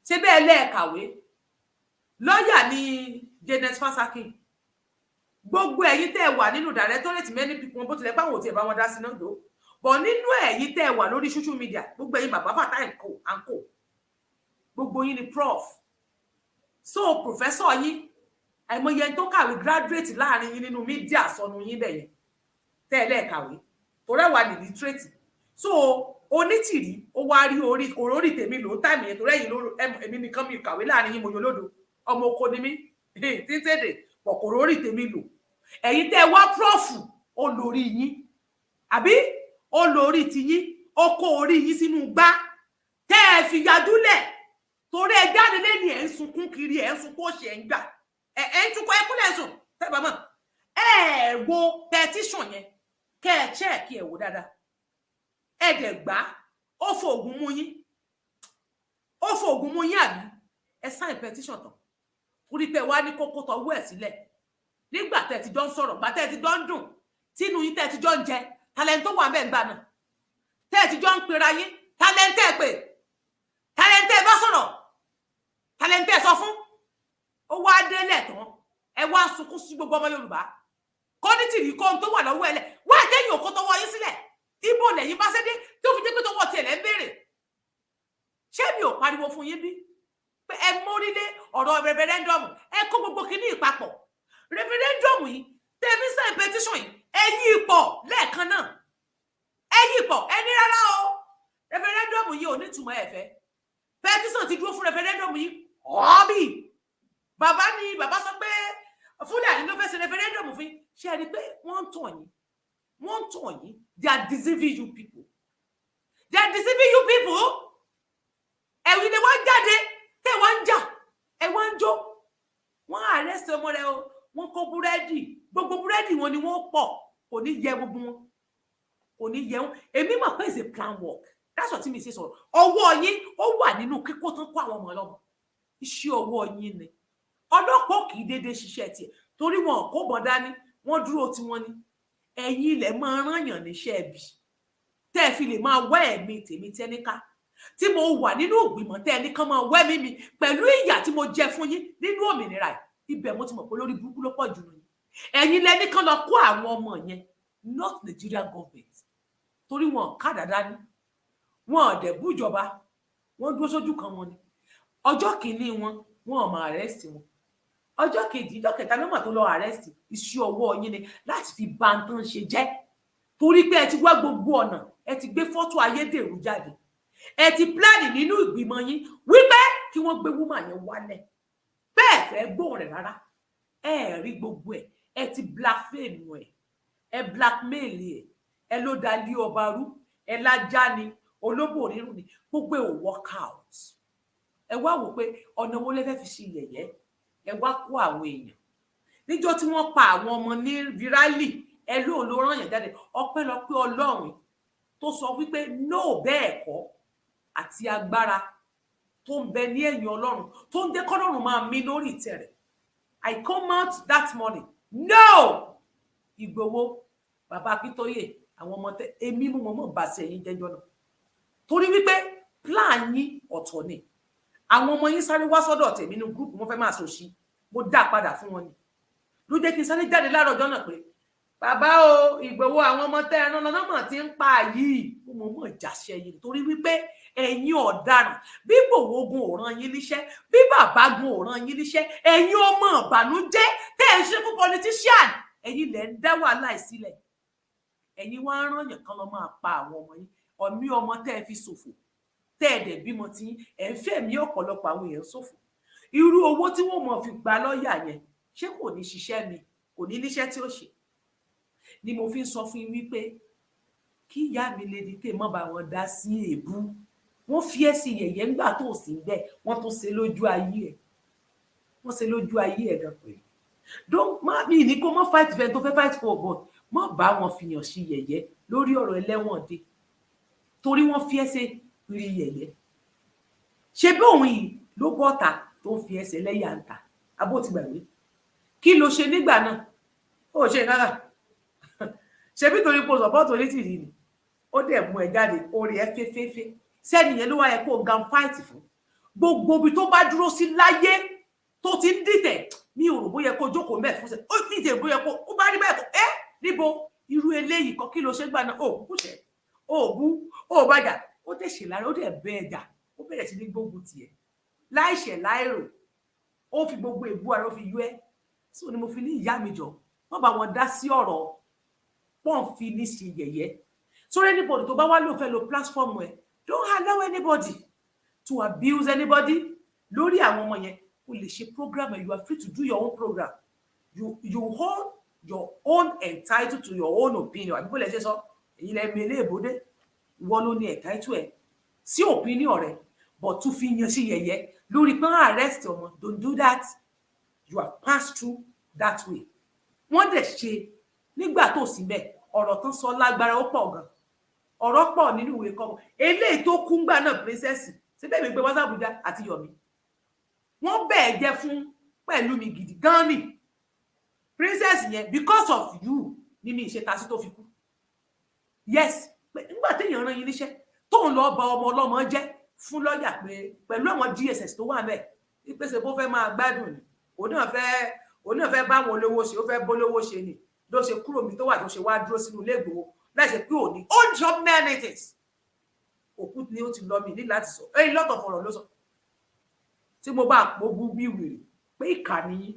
ṣé bẹ́ẹ̀ lẹ́ẹ̀kàwé? Lọ́ọ̀yà ni Janet Fasakin. Gbogbo ẹ̀yin tẹ́ wà nínú directorate, many people, bó tilẹ̀ pàwọn ò tiẹ̀ bá wọn dá sí náà dó bọ̀ nínú ẹ̀yin tẹ́ wà lórí social media, gbogbo ẹ̀yin bàbá Fatai and co and co, gbogbo yín ni prof. So professor yín, àìmọye ẹni tó kàwé graduate láàrin yín nínú media sọnù yín bẹ̀yẹn tẹ́ ẹ lẹ́ẹ̀kàwé torí àwa ní literate. So Onítìrí, ó wá rí orí kò rórí tèmi ló ń tàmì yẹn torí ẹ̀yin ló èmi nìkan mi kàwé láàrin yín. Mo yọ lódo, ọmọ oko ni mí títẹ̀dẹ̀ pọ̀, kò rórí tèmi lò. Ẹ̀yin tẹ́ ẹ wá prof, ó lórí yín àbí ó lórí tiyín, ó kó orí yín sínú gbá tẹ́ ẹ fi yajúlẹ̀. Torí ẹ jáde lẹ́ni, ẹ̀ ń sunkún kiri, ẹ̀ ń sunkún òṣì, ẹ̀ ń gbà, ẹ̀ ń sunkún ẹkún lẹ̀ ń sùn. Tẹ́ bá mọ̀, ẹ wo petition yẹn, kẹ́ ẹ check ẹ wò dáadáa. Ẹ dẹ̀ gbà, ó fòògùn mú yín, ó fòògùn mú yín, àbí ẹ sign petition tán torí pé wá ní kókó tọwọ́ ẹ̀ sílẹ̀ nígbà tẹ́ ti jọ ń sọ̀rọ̀, gbà tẹ́ ti jọ ń dùn tínú yín, tẹ́ ti jọ ń jẹ talent tó wà bẹ́ẹ̀ ń gbà náà, tẹ́ ti jọ ń pera yín, talent ẹ̀ pé talent ẹ̀ bá sọ̀rọ̀, talent ẹ̀ sọ fún. Ó wá délẹ̀ tán, ẹ wá sunkún sí gbogbo ọmọ Yorùbá kọ́ ní tìrí kó ohun tó wà lọ́wọ́ ẹ lẹ̀. Wá àtẹ̀yìn òkú tọwọ́ yín sílẹ̀. Ibo lẹ́yìn bá ṣẹ́ dé tó fi jẹ́ pé tọwọ́ tiẹ̀ lẹ́ ń béèrè? Ṣé mi ò pariwo fún yín bí pé ẹ mórílé ọ̀rọ̀ referendum, ẹ kó gbogbo kinní ìpapọ̀? Referendum yìí tẹ̀mí sign petition yìí, ẹ yí ipò lẹ́ẹ̀kan náà, ẹ yí ipò, ẹ ní rárá o, referendum yìí ò ní ìtumọ̀. Ẹ fẹ́ petition ti dúró fún referendum yìí. Ọ̀ọ́bì bàbá ni bàbá sọ pé Fúlàní ló fẹ́ ṣe referendum fún yín. Ṣé ẹ rí i pé wọ́n ń tàn yín? Wọ́n ń tàn yín. They are deceiving you people, they are deceiving you people. Ẹ̀wì ni wọ́n jáde tẹ́ wọ́n ń jà, ẹ̀ wọ́n ń jó, wọ́n arrest ọmọ rẹ o, wọ́n kó búrẹ́dì, gbogbo búrẹ́dì wọn ni wọ́n pọ̀. Kò ní yẹ gbogbo wọn, kò ní yẹ wọn. Èmi mọ̀ pé it's a plan work. That's what mi ṣe sọ̀rọ̀. Ọwọ́ yín ó wà nínú kíkó tán kó àwọn ọmọ ọlọ́mọ. Iṣẹ́ ọwọ́ yín ni. Ọlọ́pàá kì í déédéé ṣiṣẹ́ tiẹ̀ torí wọn kò bọ̀ dání, wọ́n dúró tí wọ́n ní. Ẹ̀yin ilẹ̀ máa rányàn níṣẹ́ ẹbí tẹ́ ẹ fi lè máa wá ẹ̀mí tèmi tẹ́níká tí mo wà nínú ìgbìmọ̀ tẹ́ ẹ ní kán máa wẹ́ mímí pẹ̀lú ìyà tí mo jẹ fún yín nínú òmìnira yìí. Ibẹ̀ mo ti mọ̀ pé lórí burúkú ló pọ̀ jù nù yín. Ẹ̀yin lẹni kán lọ kó àwọn ọmọ yẹn, not Nigeria government, torí wọn ká dáadáa ní wọn ò dẹ̀ bújọba, wọn dúró sójú kan wọn ni. Ọjọ́ kìíní wọn, wọn ò máa arrest wọn. Ọjọ́ kejì, ọjọ́ kẹta ló mà tó lọ arrest. Iṣẹ́ ọwọ́ yín ni láti fi ba nǹkan ṣe jẹ́, torí pé ẹ ti wá gbogbo ọ̀nà, ẹ ti gbé fọ́tò ayédèrú jáde, ẹ ti plan nínú ìgbìmọ̀ yín wípé kí wọ́n gbé woman yẹn wálẹ̀. Bẹ́ẹ̀ fẹ́ gbóhùn rẹ̀ rárá. Ẹ rí gbogbo ẹ̀, ẹ ti blackmail ẹ, ẹ blackmail ẹ, ẹ ló da lé ọba rú, ẹ lájá ni, olóbò rírùn ni. Gbogbo ẹ ò work out. Ẹ wá wò pé ọ̀nà wo lẹ fẹ́ fi ṣe yẹ̀yẹ́. Ẹ wá kó àwọn èèyàn níjọ́ tí wọ́n pa àwọn ọmọ ní virali, ẹ lóun ló rán yàn jáde. Ọpẹ́lọpẹ́ Ọlọ́run tó sọ wípé no, bẹ́ẹ̀ kọ́, àti agbára tó ń bẹ ní ẹ̀yìn Ọlọ́run tó ń jẹ́ kọ́lọ́run máa mí lórí ìtẹ́ rẹ̀. I come out that morning, no. Ìgbòho, bàbá Akíntóyè, àwọn ọmọ tẹ èmi mú mọ́ bá ṣe ẹ̀yìn jẹ́jọ́ náà, torí wípé plan yín ọ̀tọ̀ ni. Àwọn ọmọ yín sáré wá sọ́dọ̀ tèmi nínú group, wọn fẹ́ máa ṣòṣì, mo dá padà fún wọn ni. Ló jẹ́ kí n sáré jáde láàárọ̀ ọjọ́ náà pé bàbá o, Ìgbòho, àwọn ọmọ tẹ ẹran lọ́nà mọ̀ tí ń pa yìí, ó mọ̀ mọ̀ jàṣẹ yìí, torí wípé ẹ̀yin ọ̀daràn, bí Ìgbòho gun ò rán yín níṣẹ́, bí bàbá gun ò rán yín níṣẹ́, ẹ̀yin ọmọ ìbànújẹ́ tẹ́ ẹ̀ ń ṣe fún politician, ẹ̀yin lẹ̀ ń dá wàhálà sílẹ̀. Ẹ̀yin wá rán yàn kan lọ máa pa àwọn ọmọ yín. Ọ̀mí ọmọ tẹ́ ẹ fi ṣòfò, tẹ́ ẹ dẹ̀ bímọ tí ẹ̀ ń fẹ̀mí ọ̀pọ̀lọpọ̀ àwọn èèyàn ṣòfò. Irú owó tí wọ́n mọ̀ fi gba lọ́ọ̀yà yẹn, ṣé kò ní ṣiṣẹ́ mi? Kò ní níṣẹ́ tí ó ṣe ni mo fi ń sọ fún yín wípé kí ìyá mi lè di tè mọ́ bá wọn dá sí èébú. Wọ́n fi ẹ́ sí yẹ̀yẹ́ ńgbà tó sì ń bẹ̀, wọ́n tún ṣe lójú ayé ẹ̀, wọ́n ṣe lójú ayé ẹ̀ gan pẹ̀lú. Don't má mi ní kó má fight fẹ́ tó fẹ́ fight for, but má bá wọn fìyàn sí yẹ̀yẹ́ lórí ọ̀rọ̀ ẹlẹ́wọ̀n dé, torí wọ́n fi ẹ́ ṣe rí yẹ̀yẹ́. Ṣe bí òun yìí ló bọ́ta tó ń fi ẹsẹ̀ lẹ́yà ń ta abó ti gbàgbé kí ló ṣe nígbà náà? Ó ṣe náírà ṣebí torí pé support Onítìrí ni. Ó dẹ̀ mú ẹ jáde, orí ẹ fẹ́fẹ́fẹ́ sẹ́ni yẹn ló wá yẹ kó gan fight fún. Gbogbo ibi tó bá dúró sí láyé tó ti ń dìtẹ̀, mi ò rò bóyá kó jókòó mẹ́ fún ṣe ó ní ìtẹ̀, bóyá kó ó bá rí báyìí kó ẹ́ níbo irú eléyìí kan. Kí ló ṣe gbà náà? Ó kúkú ṣe, ó bú, ó bàjá, ó dẹ̀ ṣe lára, ó dẹ̀ bẹ́ ẹjà, ó bẹ̀rẹ̀ sí ní gbógun tiẹ̀ láìṣẹ̀ láìrò. Ó fi gbogbo èbú ara ó fi yọ ẹ́. So ni mo fi ní ìyá mi jọ, wọ́n bá wọn dá sí ọ̀rọ̀ pọ́n fi ní ṣe yẹ̀yẹ́ sórí anybody tó bá wá lò fẹ́ lo platform ẹ̀. Don't allow anybody to abuse anybody lórí àwọn ọmọ yẹn. O lè ṣe program and you are free to do your own program. You hold your own entitled to your own opinion, àbí bó lè ṣe sọ èyí lẹ mi eléèbódé. Ìwọ ló ní entitled ẹ sí opinion rẹ, but tún fi yan sí yẹ̀yẹ́. Lórí pé wọ́n arrest ọmọ. Don't do that. You have passed through that way. Wọ́n dẹ̀ ṣe nígbà tó sí bẹ́ẹ̀. Ọ̀rọ̀ tán sọ lágbára, ó pọ̀ gan. Ọ̀rọ̀ pọ̀ nínú ìwé kọ́. Eléyìí tó kú ńgbà náà, Princess, síbẹ̀ mi gbé wá sàbújá àti Yomi, wọ́n bẹ́ẹ̀ jẹ́ fún pẹ̀lú mi gidi gan ni. Princess yẹn, because of you ni mi ṣe tasí tó fi kú. Yes, nígbà téèyàn rán yín níṣẹ́, tóun lọ bà ọmọ ọlọ́mọ jẹ́ fún lọ́ọ̀yà pé pẹ̀lú àwọn DSS tó wà mẹ́ẹ̀, ìpèsè bó fẹ́ máa gbádùn ni, òun náà fẹ́ bá àwọn olówó ṣe, ó fẹ́ bólówó ṣe ni ló ṣe kúrò mi tó wà, tó ṣe wá dúró sínú ilé Ìgbòho láìsí pé òní ó jọ many things. Òkú ni ó ti lọ mí ní láti sọ èyí lọ́tọ̀ fọ̀rọ̀ ló sọ tí mo bá pò bú bí wèrè pé ìkà ni yín,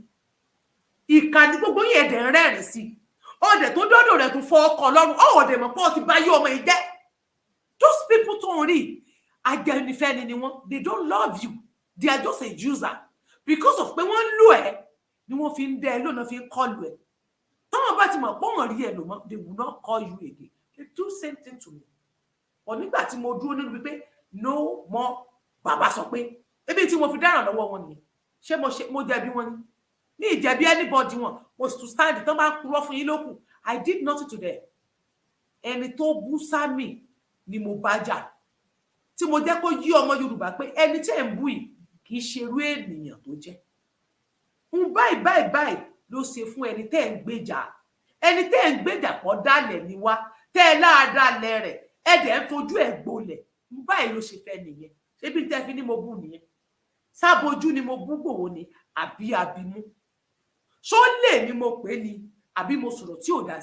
ìkà ni gbogbo yín. Ẹ̀dẹ̀ ń rẹ́rìn sí i. Ọ̀dẹ̀ tó dọ́dọ̀ rẹ̀ tún fọ ọkọ̀ lọ́rùn ọ̀dẹ̀ mọ̀ pé ó ti bá yí ọmọ yìí jẹ́. Those people tó ń rí ajẹnifẹ́ni ni wọ́n. They don't love you. They are just a user. Because of pé wọ́n ń lò ẹ́ ni wọ́n fi ń dẹ́ ẹ lónà, fi ń kọlù ẹ̀. Tọ́wọ́n bá ti mọ̀ pé wọ́n rí ẹ lò mọ́, they will not call you again. They do same thing to me. But nígbà tí mo dúró nínú wípé no more, bàbá sọ pé ebi tí mo fi dáràn lọ́wọ́ wọn nìyẹn. Ṣé mo ṣe mo jẹ̀bi wọn ni? Ní ìjẹ̀bi anybody wọn. Mo sì tún stand tán bá ń purọ́ fún yín lókù. I did nothing to them. Ẹni tó bú sámì ni mo bá jà, tí mo jẹ́ kó yí ọmọ Yorùbá pé ẹni tí ẹ̀ ń bú yìí kì í ṣerú ènìyàn tó jẹ́ ń báyìí báyìí báyìí ló ṣe fún ẹni tẹ́ ẹ̀ ń gbèjà. Ẹni tẹ́ ẹ̀ ń gbèjà pọ̀ dálẹ̀ ni wá, tẹ́ ẹ láàdálẹ̀ rẹ̀, ẹ dẹ̀ ń fojú ẹ̀ gbolẹ̀ ń báyìí ló ṣe fẹ́ nìyẹn. Ṣébi tẹ́ fi ní mo bú nìyẹn? Sábojú ni mo bú Gbòho ni àbí abimú? Ṣó lè ní mo pè é ni àbí mo sọ̀rọ̀ tí ò dá?